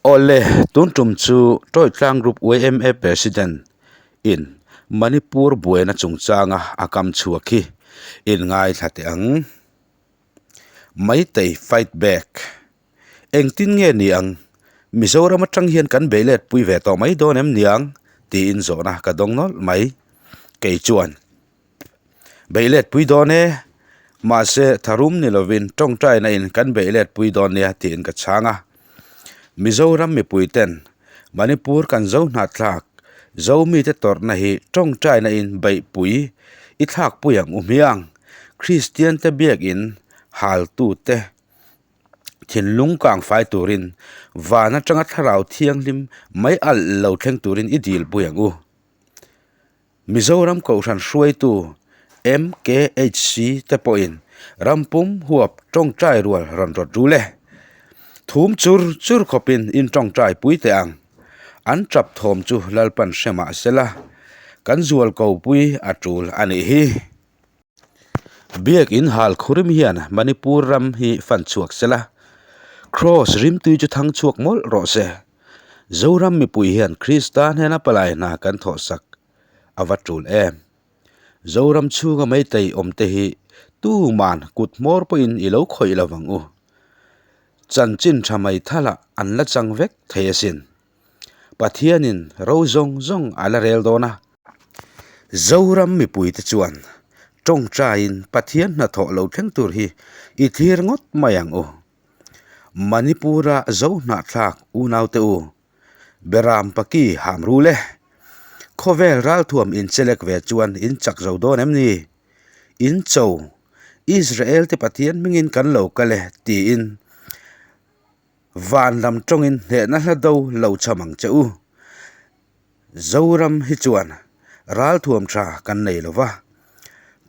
Awle, tun tum chu Tawitlang Group yma President in Manipur buaina chungchanga a kam chhuak hi in ngaithla teh ang. Meitei fight back. Engtin nge ni ang? Mizoram atang hian kan bei let pui ve tawh mai dawn em niang? tiin zawhna ka dawng nawlh mai. Kei chuan. Beih let pui dawn e, mahse tharum ni lovin tawngtaina in kan beih let pui dawn nia tiin ka chhang a. Mizoram mipui ten Manipur kan zo hnahthlak zo mite tawrhna hi tawngtaina in beih pui i thlak pui ang u hmiang. Kristian te biakin hal tu te thinlung kang fai turin van atanga thlarau thianghlim mai alh lo thleng turin i dil pui ang u. Mizoram Kohhran hruaitu MKHC te pawhin ram pum huap tawngtai rual rawn rawt rul e. Thum chur chur khawpin in tawngtai pui teh ang. An tap thawm chu Lalpan hre mah sela, kan zual ko pui a tul a nih hi. Biakin hal khurim hian Manipur ram hi fan chhuak sela, Kraws rimtui chu thang chhuak mawlh rawh se. Zoram mipui hian Krista hnena palai hna kan thawhsak a va tul em? Zoram chhunga meitei awmte hi tuman kut hmawr pawhin i lo khawih lo vang u. Chanchin tha mai thalah an la chang vek thei asin. Pathianin ro zawng zawng a la rel dawn a. Zoram mipuite chuan tawngtaiin Pathian hnathawh lo thleng tur hi i thlir ngawt mai ang u. Manipur-a zo hnahthlak unaute u, Beram Paki ham rul e. Khawvel ralthuam inchelek ve chuan in chak zo dawn em ni? In cho, Israel te Pathian hmingin kan lo kal e tiin van lam tawngin hnehna hla do lo cham ang che u. Zoram hi chuan ralthuam tha kan nei lo va,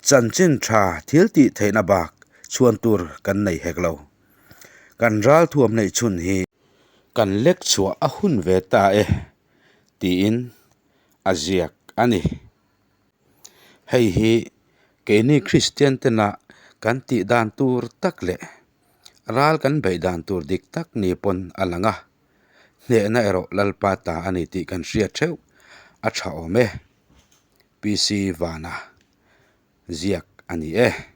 chanchin tha thil tih theihna bak chhuan tur kan nei hek lo. Kan ralthuam neih chhun hi kan lek chhuah a hun ve ta e tiin a ziak a ni. Hei hi keini Kristian tena kan tih dan tur tak leh ral kan beih dan tur dik tak ni pawn a lang a. Hnehna erawh Lalpa ta a ni tih kan hriat theuh a tha awm e. PC Vana ziak a ni e.